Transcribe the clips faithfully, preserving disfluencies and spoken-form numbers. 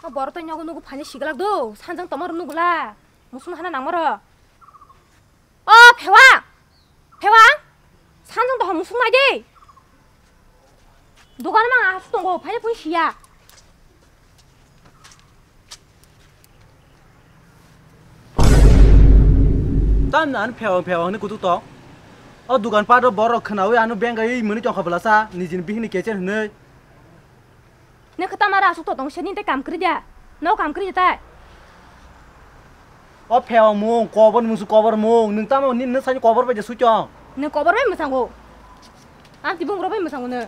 O borok tei nogo nugo phani siglak do, sanjang tomar nugula. Musung hana nangmaro. O phewa! Phewa! Sanjang doha musung nai de. Dogan ma asuk tongo, phani pui siya. Tam nan phewang phewang ni kutuk tong. O dukan pat o borok khnawi ano bengaiwi mwnwi tongkha bwlasa nijini bihini kechen hwnwi. Nang khe tamara asuk to tong se nini tei kam kwrwi da. No kam kwrwi da tai. O phewang mung kobor musu kobor mung nwng tamo nini nwsani kobor bai de sui tong. Nwng kobor bai mwsango. Ang tibung rok bai mwsango nw.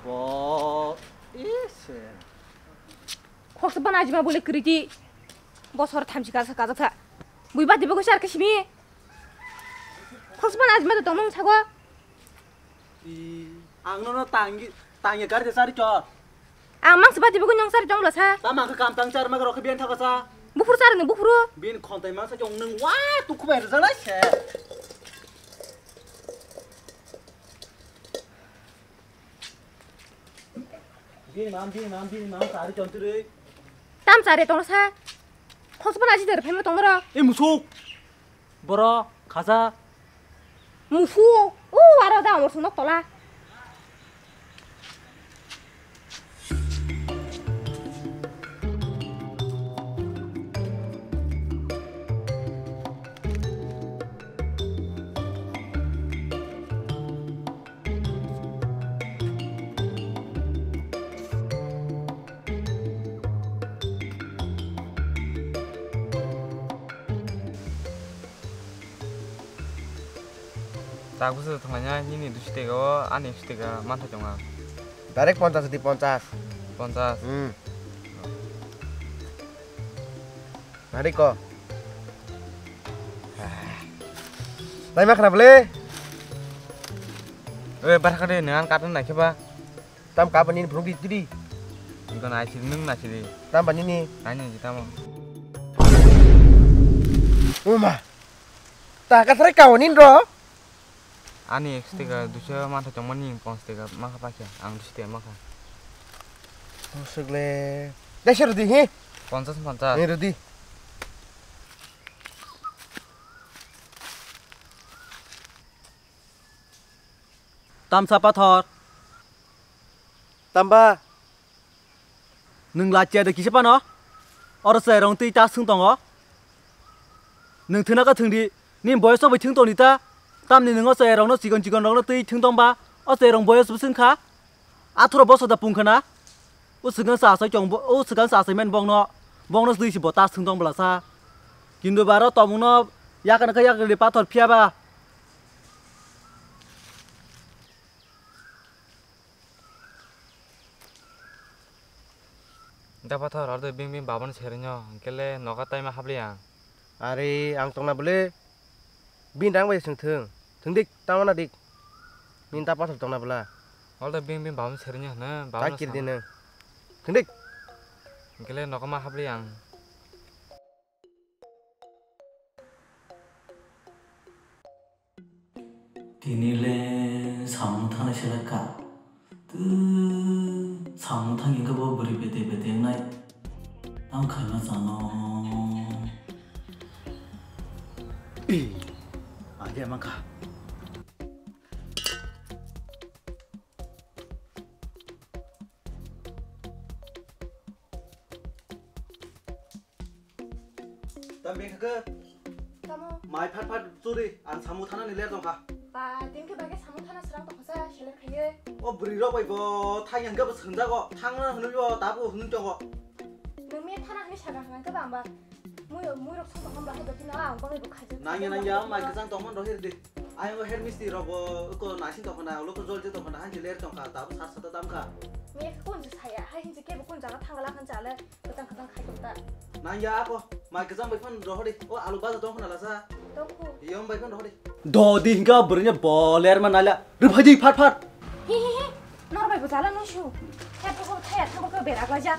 Bo ise. Khoksa bana ajima bole kwrwi di. Bosor thamchi kasa kajak sa. Bui ba dibo ko sar ke simi. Khoksa bana ajima to tong nung sago. I, ang nono tangi, tangi kar je sari chor. Ang mang seba dibo ko nyong sari tong sa. Ta mang ke kam tang char ma rok ke bian thaka sa. Bufur sar ni bufuru. Bian khontai mang sa jong nung wa tu khubai rjana se. Bini mam, bini mam, bini mam, sari chon tiri. Tam sari tong sa. Khospa na jidar phema tong ro. E musuk. Boro, khaja. Musu. U, aro da amor sunok tola. Tak busu thanglaina nini duiso tega o, ani ekso tega manthai tongo ang. Direct ponchas di, ponchas. Ponchas. Hmm. Nari ko. Nai ma khna bole. Oi, bar khade nang an katna nai khe ba. Tam ka bani phunuk di tiri. Iko nai siri, nung nai siri. Tam bani ni. Nai nung tamo. Uma. Ta ka sari ka onin ro. Ani ekso tega duiso manthai tongmani ponchas tega makha pakya, ang duiso tega makha. Musuk le. Desa rudi hi? Ponchas, ponchas. Ni rudi. Tamsa pathor. Tamba. Nwng lachiya de kisa phano? Oro chwrairok twi ta swng tongo. Nwng thwna khe thwng di, nini boyos bai thwng tong di ta. Tamni nwng o chwrairokno chikon chikon rokno twi thwng tong ba, o chwrairok boyos bwswng kha. Atharo bosor da pung khna. O swkang sa asai chong bo, o swkang sa asai man bongno, bongno twi si bo ta swng tong bwlasa. Kintu baro tongmungno yakna khe yakni pathor phiya ba. Da pathor, aro de bini, bini babano serino, hwnkhe le nogo taima habliya. Are, ang tongna bole, bini rang bai swng thung. Thung dik, tamo na dik. Bini ta pathor tongna bwla. Oro de bini, bini babano serino hwno, babano. Chakir di nwng. Thung dik. Hwnkhe le nogo ma habliya ang. Tini le samung thana selek ka. Tu samung thang hingke bo bwrwi bete bete wngnai. Tang khaima chano. Ih, age mangkha. Tam bengkha khe? Tamo? Mai phat phat churi, ang samung thana ni ler tongkha. Ba, tini khe bagwi samung thana srang tongkha sa, seler khaiye. O bwrwi rok bai bo thang yang khe bo swnjago, thangna hwnwi bo tabuk hwnwi tongo. Nwng mi thana hwnwi saga hwnang khe ba ang ba. Mui, mui rok song tongkha ba, hai ba tini ang bangwi bo khaijak. Nangya, nangya, mai kwchang tongmani rohor di. Ayang o head misti rok bo ko naising tongkha na, ulo ko jol je tongkha na, hanchi ler tongkha, tabuk sat sat tamkha. Mi khe kun je saya, hai hinje kebo kun jaga thangla khan chale. Kwchang kwchang khai tong ta. Nang ya ako, mai kwchang bai phano rohor di. O alu baja tong khna lasa. Tong khu. Yom bai phano rohor di. Do di hingka bwrwini bo ler ma nala. Rwphai di phat phat. Hi hi hi. Nor bai bo jala nung su. He pho thaya thang ko berak la ja.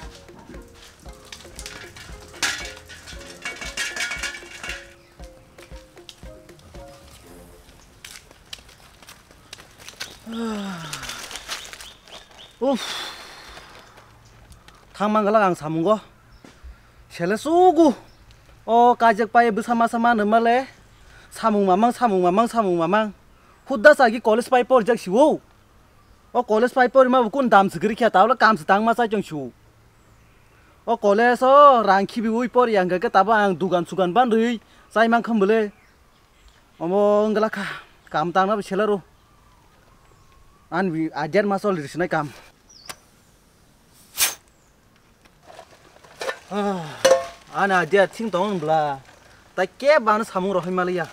Uff. Thang mang galak ang samungo. Sele sugu. O kajak pai bwsa masa mano male. Samung mamang, samung mamang, samung mamang. Hudda sagi college pai porjak siwo. O college pai porima bo kun dam sigiri khe tawle kam se tangma chai chong siwo. O college o rang khibi ui por yang khe tabo ang dugan sugan ban rwi chai mang kham bole. Omo wngla kha kam tangna bo sele ro. An bi ajer masol risinai kam. Ah, ani idea thing tong bla. Tai ke bang samung rohoi maliya.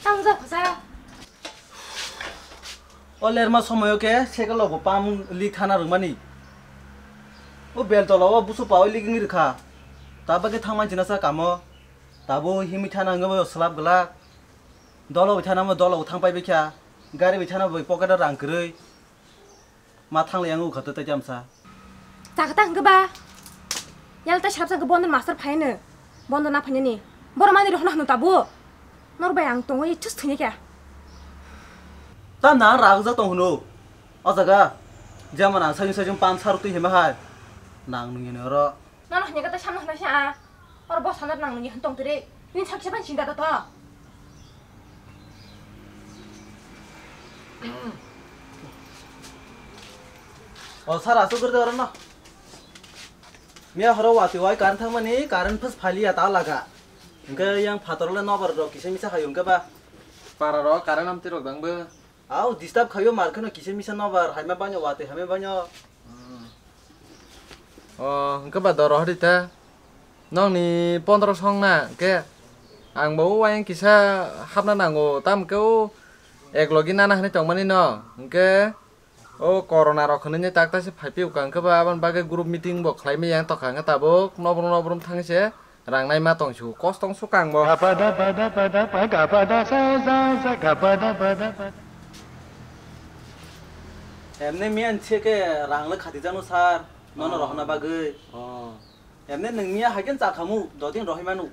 Tang ja khosa. O lerma somoyo khe cycle rok bo pam lik thana rwmani. O bel tola o busu pawi lik wngwi rwkha. Ta bagwi thangmani china sa kamo. Tabo himwi thana wngwi slap glak. Dolo bai thana mo dolo bo thang pai bikha. Gari bai thana bai pocket o rang kwrwi. Ma thanglai ang ukha to tei chamsa. Chakha ta hwnkhe ba? Yal ta sabsa hwnkhe bondo master phaino. Bondo na phainani. Boro mani rohna hwno tabo. Nor bai ang tongo ye chus thwini kya. Ta na ragja tong hwno. O jaga. Jemon ang sajung sajung pan sar twi hema hai. Nang nung yene oro. Nono hwnya kata samno hwna sa. Oro bo sanat nang nung ye hwn tong tiri. Nini saksa ban sinda to. O sar asuk gurdi oro no. Miya horo wati wai current thangmani current phas phaliya ta laga. Hwnkhe yang phator le nobar rok kisa misa hai hwnkhe ba. Para rok current amtwi rok dang bo. Au disturb khaio mar kheno kisa misa nobar haima banyo wati haima banyo. O hwnkhe ba doro hori ta. Nokni pondro song na hwnkhe ang bo uaiyang kisa hapna nango tamo khe o ek logi nana hinwi tongmani no hwnkhe. O corona rok hinwi tak tak se phai phiyok kha hwnkhe ba aboni bagwi group meeting bo khlai maya wng tokha hwnkhe tabuk nobrum nobrum thangwi se rang nai ma tong su kostong su kang bo. Gabada bada bada ba gabada sa sa sa gabada bada bada. Emne miyan se ke rang le khati janu sar nono rohna bagwi. Oh. Emne nung miya haikhe chakhamu, dodin rohimanu.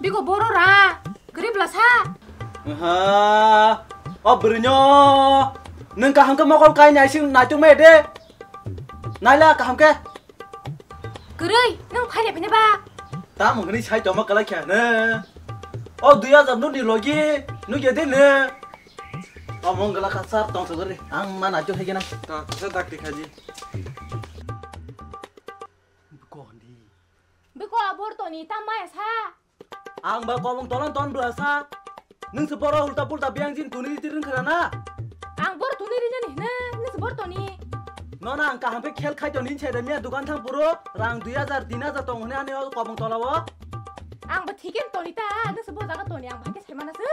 Biko boro ra, kwrwi bwlasa. Ha, o bwrwino, nung kaham khe mokol kai naising naituk mai de. Naila kaham khe. Kwrwi, nung phaile phine ba. Tamo hwnwi sai tongma kwlai khe hwno. O dui hajar nuni logi, nukya de no. Omo wngla kha sar tong sogori. Ang ma naituk hai gena. Ta kisa dakti khaji. Biko hwndi. Biko abor toni ta maya sa. Ang ba komong tolan ton bla sa. Nung se boro ulta pulta biang jin tuni riti ring khana na. Ang bor tuni rinani hina, nung se bor toni. Nona ang kaham khe khel khai toni se da miya dukan thang puro rang dui hajar tin hajar tong hwnwi ani o komong tola o. Ang ba thiken toni ta, nung se bor jaga toni ang ba khe sai mana se.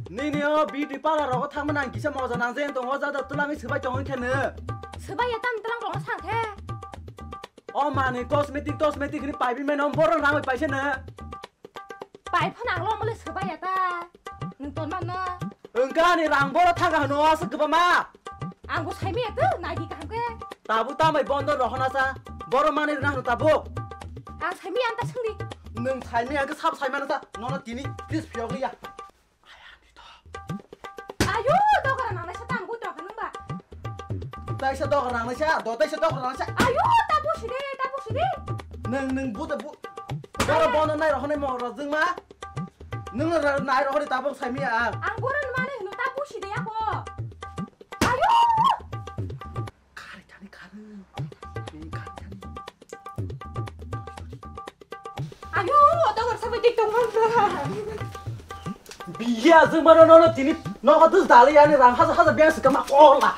Nini o beauty parlor rogo thangma nang kisa moja nang jeng tongo jada twlangwi swbai tongo khe no. Swbai ya tam twlang rogo sang khe. O mani cosmetic cosmetic ni paibi meno borok rangwi paisa no. Pai phano ang lomole swbai ya ta. Nung ton man no. Wngka ni rang boro thaga hano aswk kwbama. Ang bo saimi ya tu nai di kaham khe. Tabu tamai bondo rohona sa. Boro mani rina hano tabu. Ang saimi ang ta sungdi. Nung saimi ang khe sab saimana sa. Nono tini please phiyok liya. Ayo, dogra nangnai sa tang bui tongkha nung ba. Taisa dogra nangnai sa, do taisa dogra nangnai sa. Ayo, ta busi de, ta busi de. Nung nung bu ta bu. Boro bono nai rohonai mo rajung ma. Nung nai rohonai tabok saimi ang. Ang boro mani hino ta busi de ako. Ayo. Khari thani khari. Ni khari thani. Ayo, oto gorsa bai tik tong man bra. Biya jeng mano nono tini nogo dus dali yani rang haja haja biang sikama kola.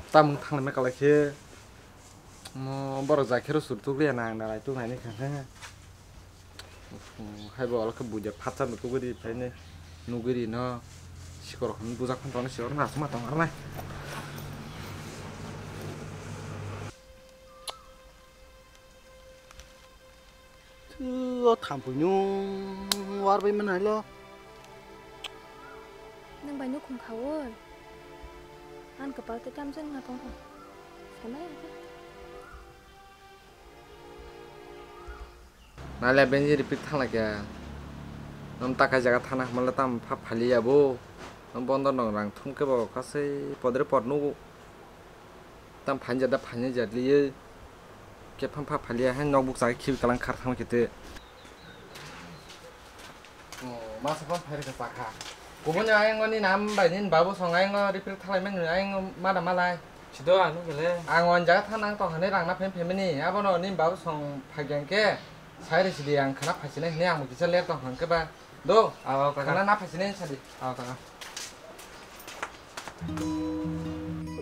Tamung thanglai ma kalai khe. Mo borok jakhero sur tukliya nang nalai tuknai ni kha khe. Hai bo alokhe buja phatsa no tugwi di phaini nugwi di no sikor khon bujak phano tongni sikor no asma tong arnai. Tu o thampui nung war bai manai lo. Nang bai nukhung khaui. An kwpal tei tamjani ma tongkha. Nale benji repeat thangla kya. Nom takai jaga thana hamala tam pha phali ya bo. Nom bondo nong rang thum ke bo kasai podre pod nugo. Tam phan jada phan jadli ye. Ke pham pha phali ya han nok buk jaga khibi kalang khar thang kete. Oh, masa phone phairokhe chakha. Kubuni ayang ni nam bai nini babu song ayang repair thalai mani ayang mada malai. Sido ang nugele. Ang on jaga thang nang tong hani rang na phem phem ni. Abono nini babu song phaigyang khe. Sai re sidi ang khana phaisinai hini ang kisa ler tong hang khe ba. Do. Aw, kaka. Khana na phaisinai sadi. Aw, kaka.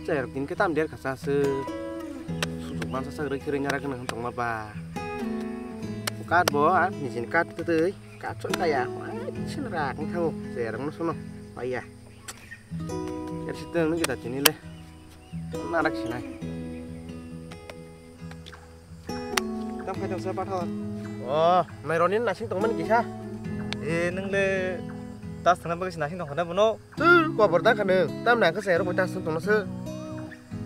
Chai rok din khe tam der kha sa se. Sujuk mansa sak rwkhe rwngya rwgwno hwn tongma ba. Kat bo a nijini kat twtwi kat chon kaya. Sin rak wng thango. Chai rokno sono paiya. Ker si tong ngi da tini le. Narak sinai. Tam khai tongsa pathor. Oh, Maironi nasing tongmani kisa. E, nwngle tas thangna bagwi se nasing tongkhana bono? Tur kobor da khano. Tam na kasa ero tas thang tongna se.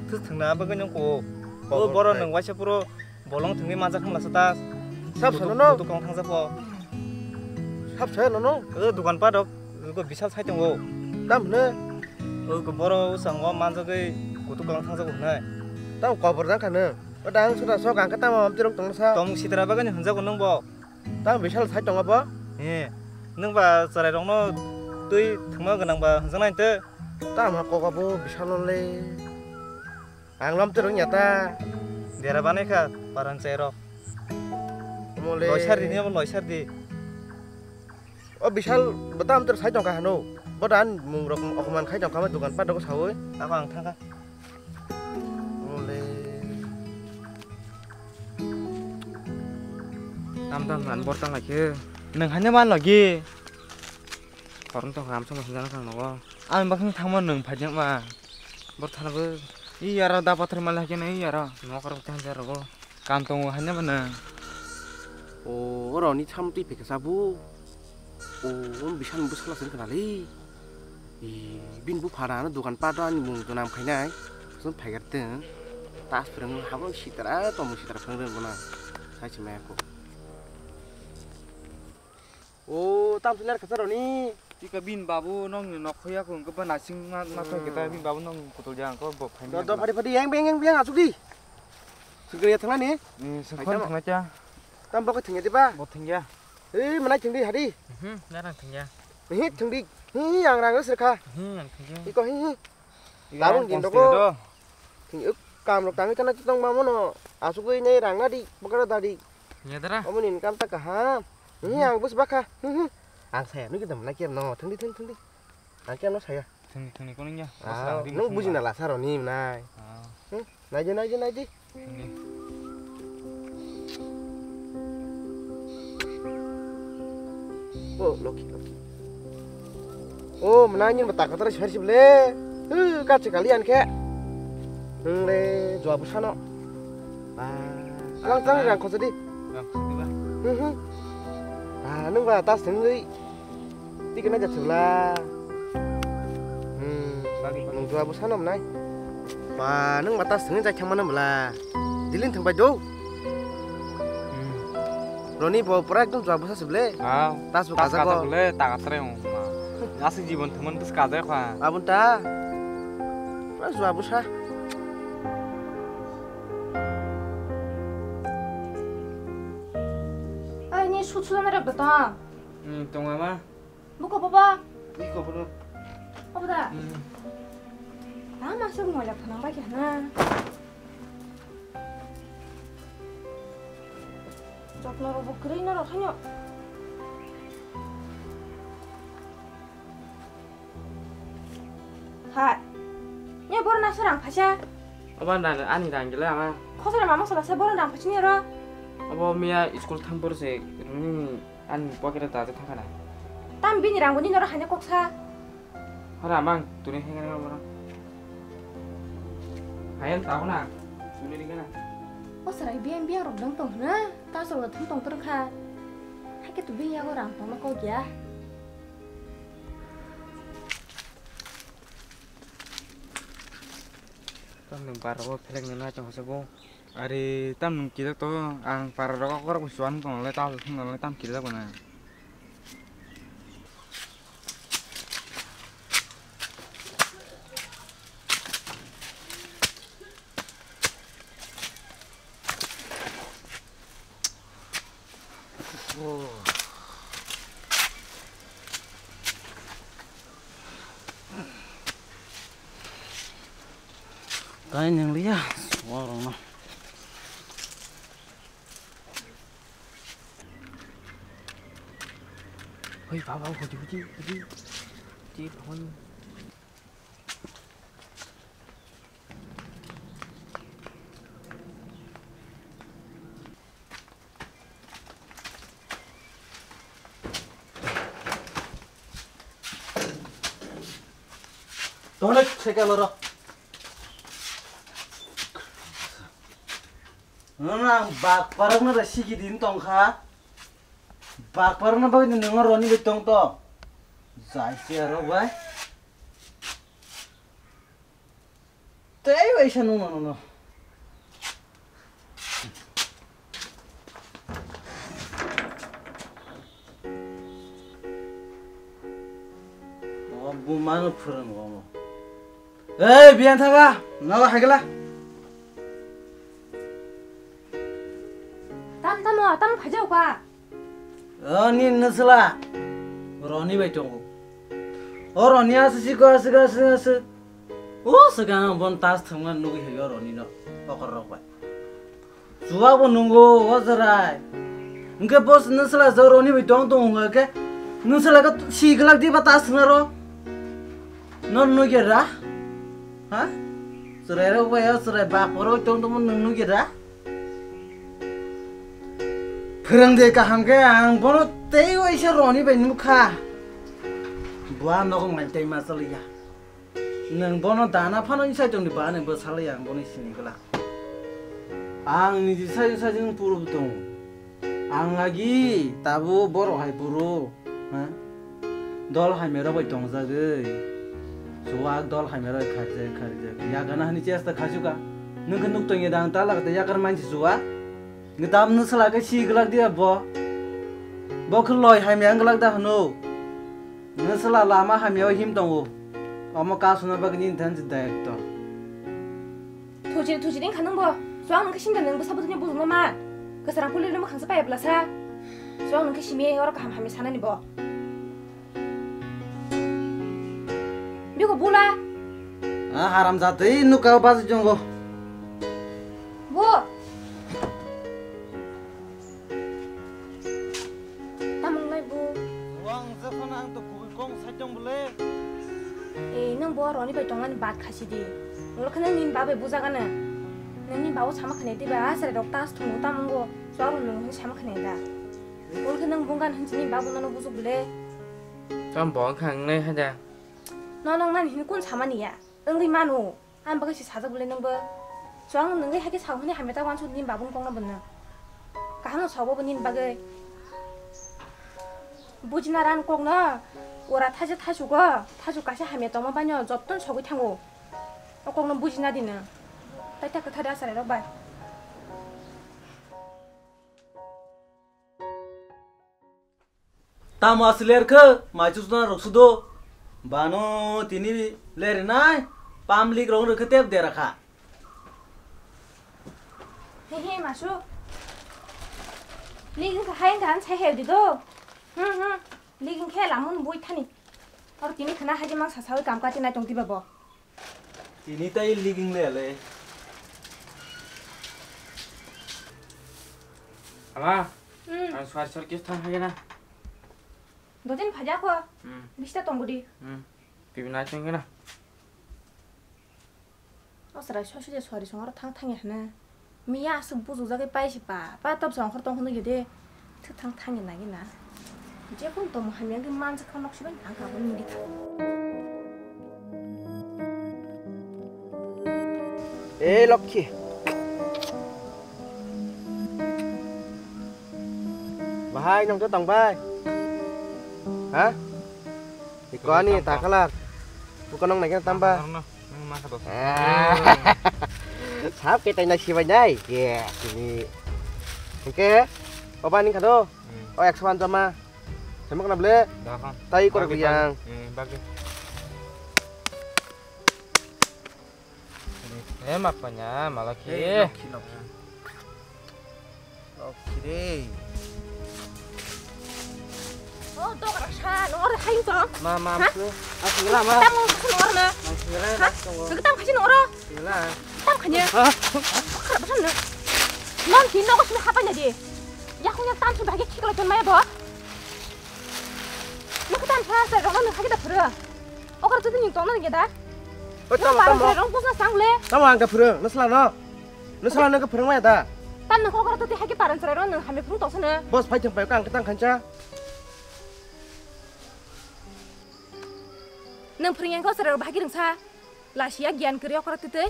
Tus thangna bagwi nung ko. O, kobor boro tai. Nung waisa puro bolong thangwi manjak hamla sa tas. Sab sano no? Kutuk kong thangsa po. Sab sano no? O, dukan pa dok. Ko bisal sai tongo. Tam hne? O, ko boro usang o manjagwi kutuk kong thangsa ko hne. Tam kobor da khano. O dang suda sok ang khe tamo amtirok tongsa. Tong sitra bagani hwnjago nwng bo. Tamo bisal sai tongo bo? He. Nwng ba chwrairokno twi thwngma gwnang ba hwnjaknai tw? Tamo kok abo bisalo le. Ang lom twi rwngya ta. Dera banai kha parang chairok. Omo le. Loi sar di ni abo loi sar di. O bisal bo tam ter sai tongkha hano. Bo dan mung rok okoman khai tongkha ma dukan pat rok sawi. Ako ang thangkha. Ole. Tam tam nan bor tang lakhe. Nang hanya man lagi. Koron tong ram song hanja kang nogo. Ang bakang thangma nang phajak ma. Bor thana bo. I yara da pathar mal lakhe na i yara. Nok rok tang jar rogo. Kam tongo hanya mana. O, oro ni tham twi phekha sabu. O, om bisan bwsala sari kana le. I, bin bu phara ano dokan pat ani mung donam khainai. Sun phaigar teng. Tas phrang habo sitara, tomo sitara phrang reng bona. Sai se maya ko. O, tam sinar khasaroni. Tika bin babu nong ni nok khoya ko, hwnkhe ba nasing ma, ma thai kita bin babu nong kutul jang ko bo phai. Do, do, phadi, phadi, yang beng, yang beng, asuk di. Sugriya thangna ni? Hmm, sugriya thangna cha. Tam bo khe thangya diba? Bo thangya. Ei, manai thangdi, hadi. Hmm, narang thangya. Hi, thangdi. Hi, ang rang sir kha. Hmm, ang thangya. Iko hi, hi. Tabung din doko. Thing uk kam rok tangwi tana tong ma mono. Asugwi nei rang na di, bokaro da di. Ya dara. Omo ni income ta kaham. Hi, ang bus bakha. Hi, hi. Ang saya nugui dam na kem no. Thangdi, thang, thangdi. Ang kem no saya. Thangni, thangni kono ya. Ah, nung buji na lasa roni nai. Ah. Hmm? Naidi, naidi, naidi. Thangni. Oh, loki, loki. Oh, mwnai nini bata katara swer sibole. Huh, kachi kali an khe. Nung le jua bwsano. Ah, alang tang rang khosadi. Rang khosadi ba. Hmm, hmm. Ah, nung ba tas thangwi. Tiki na jathula. Hmm. Bagi, bagi. Nung jua bwsano mwnai. Ba, nung mata sengwi jai thangmano bwla. Dilin thangbai do. Hmm. Roni bo pura ekdom jua bwsa se ble. Ah, tas bo tas kajak kajak bo. Ble, ta katre mo. Asik jibon thangman tas kajak kha. Abun ta. Pura jua bwsa. Ai, ni sut sut na rep da ta. Hmm, tong ama. Buko baba. Iko bono. Obo da. Hmm. Tama se moila phunang bai khe na. Jotno rok bo kwrwi norok haino. Hai. Ni boro na se rang phaisa. Obo na ani rang gila ama. Khosora mama sala se boro rang phaisa ni ro. Obo miya school thang por se runi. Ani pocket o ta thangkha na. Tam bini rang bo nini oro haina kok sa. Hora mang tuni hengana oro. Hayan ta na. Tuni ringana. O sarai biang biang rok dang tong na. Ta soro thum tong tong kha. Hake tu bini yago rang tong na kok ya. Tam nwng para o phelek nang nai tong se bo. Are tam nwng kisa to ang para rok kok rok suan tong le ta thung le tam kisa bo na. Kain yang liya, suarong no. Hei, baba, huji, huji, huji. Huji, huji. Tongnek cycle oro. Nono ang bak parokno da sigi din tongkha. Bak parokno bagwi nwng roni bai tong tong. Jai se aro bai. Tei waisa nung nono. Bo mano phwrwng omo. Ei, biyan thaga, nalo haikla. Tam tamo, tam phajao ka. O, ni nwsla. Roni bai tongo. O, Roni aswk si ko, aswk, aswk, aswk. O, swkang ang bon tas thwngma nugwi hai o Roni no. Okor rok bai. Chuwak bo nungo, o chwrai. Hwnkhe bo nwsla jo Roni bai tong tong hwnkhe. Nwsla khe si glak di ba tas thwngna ro. No nugya ra? Ha? Chwrai rok bai o chwrai bak poro tong tong no nugya ra? Phwrwng de kaham khe ang bono tei waisa Roni bai nukha. Bo a nogo mai tei ma chaliya. Nwng bono dana phano insai tongdi ba nwng bwsalai ang bono sini glak. Ang niji sai sai nwng puru tongo. Ang agi tabuk borok hai puru, ha? Dol hamya rok bai tongjagwi. Chuwak dol hamya rok kharijak kharijak. Yagana hani chesta khajuka. Nwng khe nuk tongya dang talak tei yakar mansi chuwa. Ngedam nwsla khe si glak dia bo. Bo khe loi hamya wng glak da hwno. Nwsla lama hamya o him tongo. Omo kasuna bagwi nini thansi direct to. Thuchiri thuchiri wngkha nwng bo. Chuwak nwng khe sinda nwng bwsa bwtwini bujukma ma. Kwsarang puli rwma khangsa paya bwlasa. Chuwak nwng khe simi oro kaham hamya sanani bo. Biko bula. Ah, haram jatwi nukha o basi jongo. Bo. Tamung lai bo. Wang jephano ang to kubui kong saitong bole. Eh, nwng bo Roni bai tongmani bad khasi di. Ulo khana nini babai bujagana. Nini babu sama khane diba asare rok tas thungo tamungo. Chuwak nwng sama khane da. Ulo khana nwng bungani hinchini babu nono bujuk bole. Tam bo wngkha wngnai haja. Nono wngnani hini kun samani ya? Wngwi mano. Ang bagwi se sajak bole nwngbo. Chuwak nwng wngwi haikhe sao hwnwi hamya ta uansuk nini babuni kokno bo nwng. Kaham no sao bo nini bagwi. Bujina ran kokno. Ora thaisa thaisugo. Thaisuk kaisa hamya tongma baino jottoni sogwi thango. O kokno bujina di nwng. Tai ta kwthar asari rok bai. Tamo aswk ler khe, mai chusna rok sudo. Bano tini ler nai, pamlik rok rwkhe tep dera kha. He he, masu. Ligin kha hain khan sai he di do. Hmm, hmm. Ligin khe lamun bui thani. Or tini khana haji mang sa sawi kam kati nai tong tiba bo. Tini tai liging le le. Ama, hmm, ang suar suar kis thang hai na. Dodin phaja ko. Hmm. Bista tong budi. Hmm. Pibi na cheng na. O sara soside suari songaro thang thang ya hne. Miya aswk bujukjagwi paisi pa, pa tabsa ongkhor tongkha nukya de. Thwthang thangya nagina. Jekun tomo hamya wngwi manjakha nok sibai nangkha bo nini thang. Ei Lokhi. Bahai nong to tong bai. Ha? Iko ani ta kalar. Buka nong naikhe tamba. Nang ma kha to. Ah. Sap ke taina sibai nai. Ye, sini. Oke. Oba ning khado. Hmm. O ekso an jama. Semak na ble. Da khan. Tai korok. Bagi, yang. Bagi. Hmm, bagi. Eh, mapanya, malah ki. Eh, lokhi, lokhi. Lokhi re. Oh, dok rasa, nor hai to. Ma, ma, ha? Aku, aku lah, ma. Tamo, aku nor na. Aku lah, ha? Aku. Aku tam kasi nor. Aku lah. Tam kanya. Ha? Kerap sana. Non, di nor sini apa nya di? Ya, aku yang tam sih bagi kiklo ton maya, bo. Nuk tam sa, sa, rong, nuk hagi da pura. Okra tuti nyung tongna nge da? Oi, tamo, tamo. Rong pusna sang le. Tamo ang ka phwrwng, nwsla no. Nwsla no ka phwrwng maya da? Tam nang okra tuti hagi paran chwrai rong nang hamya phwrwng tong sana. Boss phai thang pai ka ang ka tang khancha. Nang phwrwng yang ko chwrai rok bahagi rwngsa. Lasiya giyan kwrwi okra tuti.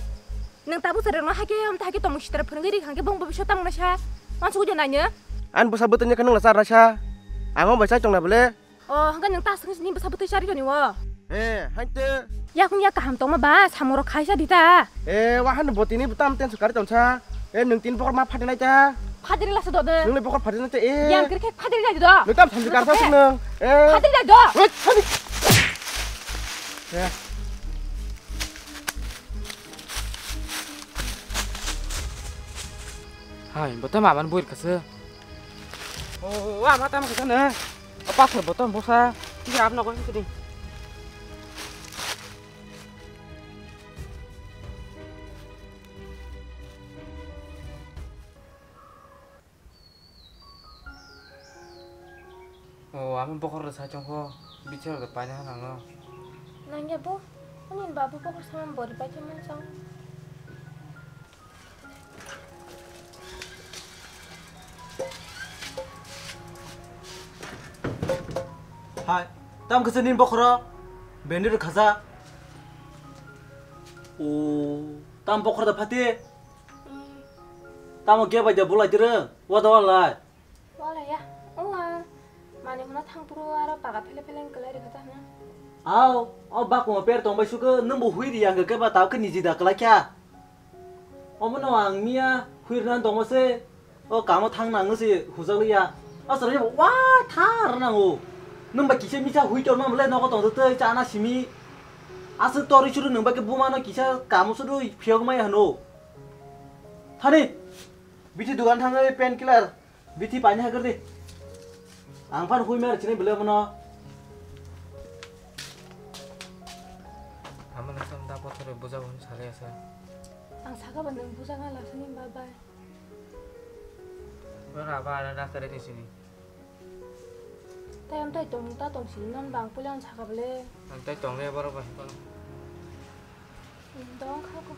Nang tabu chwrai rok no hake am ta hake tongmung sitra phwrwngwi ri hangke bong bobisyo tamo na sa. Mansuku ja naino. An bwsa bwtwnya ka nang la char na sa. Ang o bai chai tong na bole. O, hwnkhe nwng ta swkang sini bwsa bwtwi chari toni o? Eh, hainte. Yakung ya kaham tongma ba, samung rok khaisa di ta. Eh, wa han botini tam ten sukari tongsa. Eh, nwng tin bokor ma phadi nai ta. Phadi la sa do de. Nwng le bokor phadi nai ta, eh. Yang kiri khe phadi nai do. Nwng tam samsi kar sa sung nwng. Eh. Phadi nai do. Eh, phadi. Eh. Hai, bota maban buir kasa. O, o, ama tam kisa na. O pathor bottom bosa. Iya, apna koi sini. O, ama bokhor rwsa chongkho. Bichar da paina hanang no. Nangya bo. Ani babu bokhor sama bori paikhe mansong. Hai, tam kisa nini bokhoro? Bendi rw khaja. O, tam bokhor da phati? Mm. Tamo khe bai da bulai tiro? Wada walai? Walai ya. Owa. Mani huna thang puro aro paga phele phele wng kwlai rw khaja hwna. Au, o bakmo per tong bai sugo, nwng bo hui ri yang khe ba tao khe niji da kwlai kha. Omono ang miya huirna dongma se, o kamo thang nang se hujak liya. O chwrai wa thar nango. Nwng ba kisa misa hui tor ma le nogo tong tei chana simi. Aswk tori churu nwng ba ke buma no kisa kamo churu phiyok mai hano. Thani. Bithi dukan thangwi pain killer. Bithi paini hagir di. Ang phan hui mer chini bele mono. Amo nang sam da pothor buja bun sale asa. Ang saka ba nang buja nga lasani bye bye. Bora ba ada da sare ni sini. Tai am tai tong ta tong sini non bang pule ang saka bele. Ang tai tong le bora ba. Dong kha ko.